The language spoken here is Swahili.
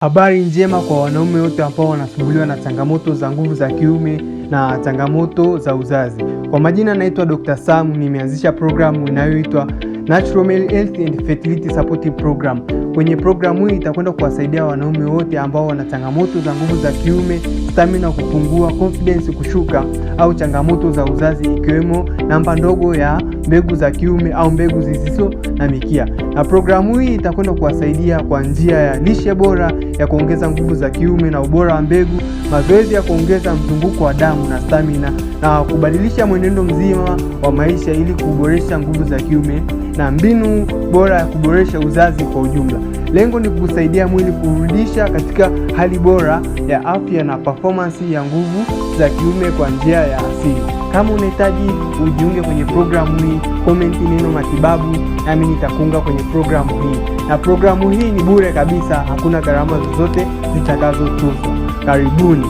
Habari njema kwa wanaume wote ambao wanasumbuliwa na changamoto za nguvu za kiume na changamoto za uzazi. Kwa majina naitwa Dr. Sam, nimeanzisha programu inayoitwa Natural Male Health and Fertility Support Program. Kwenye programu hii itakwenda kuwasaidia wanaume wote ambao wana changamoto za nguvu za kiume, stamina kupungua, confidence kushuka au changamoto za uzazi ikiwemo namba ndogo ya mbegu za kiume au mbegu zisizo na mikia. Na programu hii itakwenda kuwasaidia kwa njia ya lishe bora ya kuongeza nguvu za kiume na ubora wa mbegu, mazoezi ya kuongeza mzunguko wa damu na stamina, na kubadilisha mwenendo mzima wa maisha ili kuboresha nguvu za kiume na mbinu bora ya kuboresha uzazi kwa ujumla. Lengo ni kusaidia mwili kurudisha katika hali bora ya afya na performance ya nguvu za kiume kwa njia ya asili. Kama unahitaji ujiunge kwenye programu hii, comment neno matibabu, nami nitakuunga kwenye programu hii. Na programu hii ni bure kabisa, hakuna gharama zozote zitakazotozwa. Karibuni.